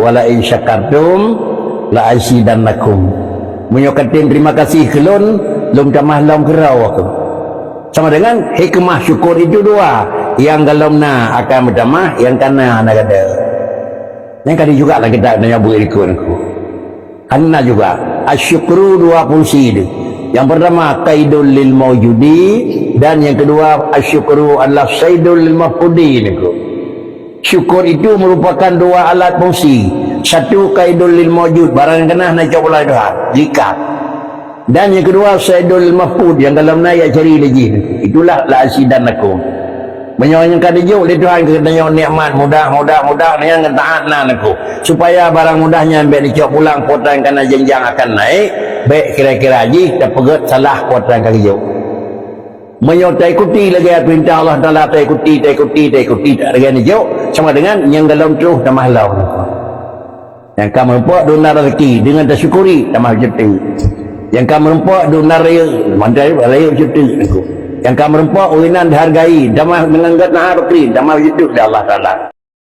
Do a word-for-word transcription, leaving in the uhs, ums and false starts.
"Wala in syakartum la azidannakum." Meunyoe katem terima kasih keu lôn, lôn tamah lom keudroe keuh. Sama dengan hikmah syukur itu dua, nyang gohlom na akan meutamah, nyang ka na hana gata. Nyang ka di juga lam kitab tanyoe buet likot nangku. Hana juga. Asyukru dua fungsi dia. Yang pertama, qaidul lil maujudi, dan yang kedua, asyukru adalah saidul lil mafqudi nangku. Syukur itu merupakan dua alat fungsi. Satu, qaidul lil maujud, barang nyang ka na hana cok pulang Tuhan, diikat. Dan yang kedua, saidul mafqud, nyang gohlom na jak cari lé jih. Itulah la azidannakum. Meunyoe nyang ka dijok lé Tuhan keu geutanyoe nikmat mudah, mudah, mudah, nyang taat na nangku. Supaya barang mudah nyan bék dicok pulang, po teuh ka na jenjang akan naik, bék kira-kira jih tapeugét salah po teuh ka geujok. Meunyoe taikuti lagée peurintah Allah Taala, taikuti, taikuti, taikuti, tak lagée neujok, sama dengan nyang gohlom troh tamah lom. Nyang ka meurumpok dum na rezeki, deungon tasyukuri, tamah cuti. Nyang ka meurumpok dum na rayeuk, mandai rayeuk cuti. Nyang ka meurumpok ureueng nan dihargai, tamah deungon gét na rezeki, tamah cuti lé Allah Taala.